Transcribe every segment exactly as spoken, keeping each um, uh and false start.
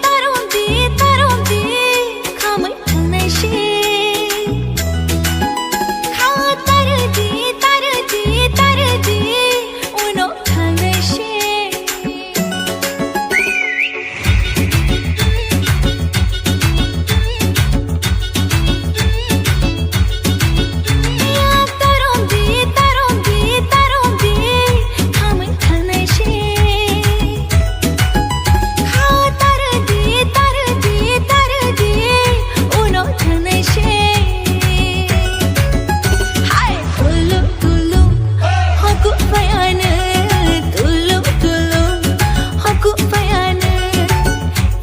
Tarumdi, tarumdi, khamwi thangnai se. Kha tardi, tardi, tardi, uno thangnai se.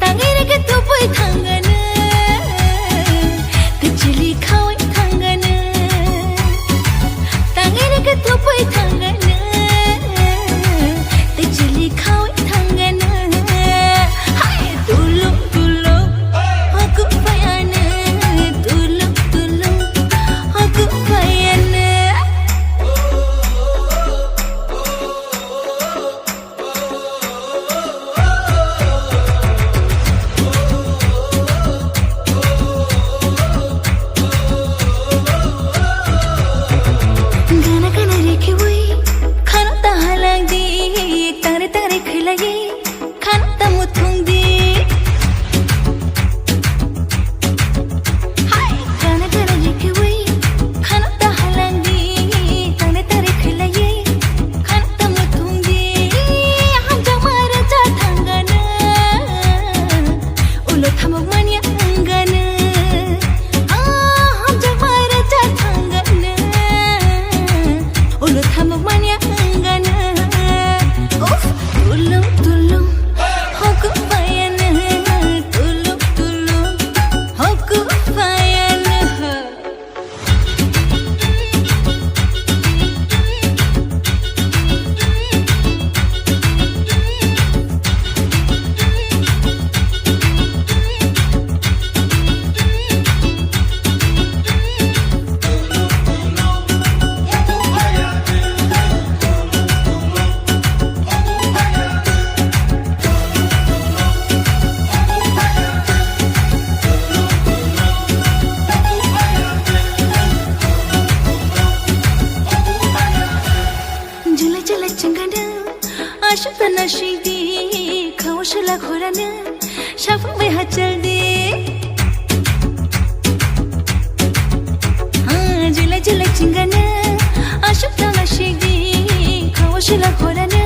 Tangwi rwgwi tubui thangano, tei chili khaui thangano. Tangwi rwgwi tubui thangano, tei chili khaui thangano. Hai, tulung tulung, hoku phaiano, tulung tulung, hoku phaiano. Gana gana rikhiwi khana ta halangdi, tare tare khilai khana ta muthungdi. Hai, gana gana rikhiwi khana ta halangdi, tare tare khilai khana ta muthungdi. Hamjakma rwchap thangano, ulo thamuk manya wngano. Ah, hamjakma rwchap thangano, ulo thamuk manya wngano. Uff, tulung tulung, hoku phaiano, tulung tulung, hoku phaiano. Jila jila chingano, ashok ta nasikdi, khao sula khorano, sapung bai hachaldi. Ah, jila jila chingano, ashok ta nasikdi, khao sula khorano,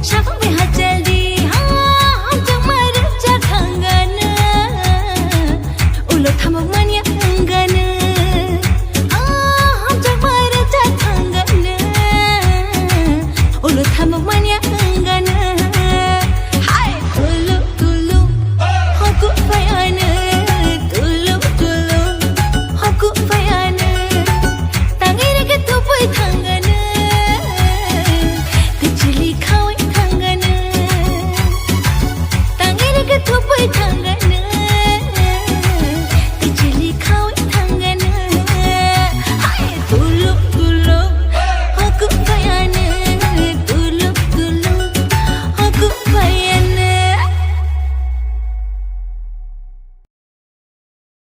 sapung bai hachaldi. Ah, hamjakma rwchap thangano, ulo thamuk manya wngano. Ah, hamjakma rwchap thangano, ulo thamuk manya wngano. Hai, tulung tulung, hoku phaiano, tulung tulung, hoku phaiano. Tangwi rwgwi tubui thangano, tei chili khaui thangano. Tangwi rwgwi tubui thangano.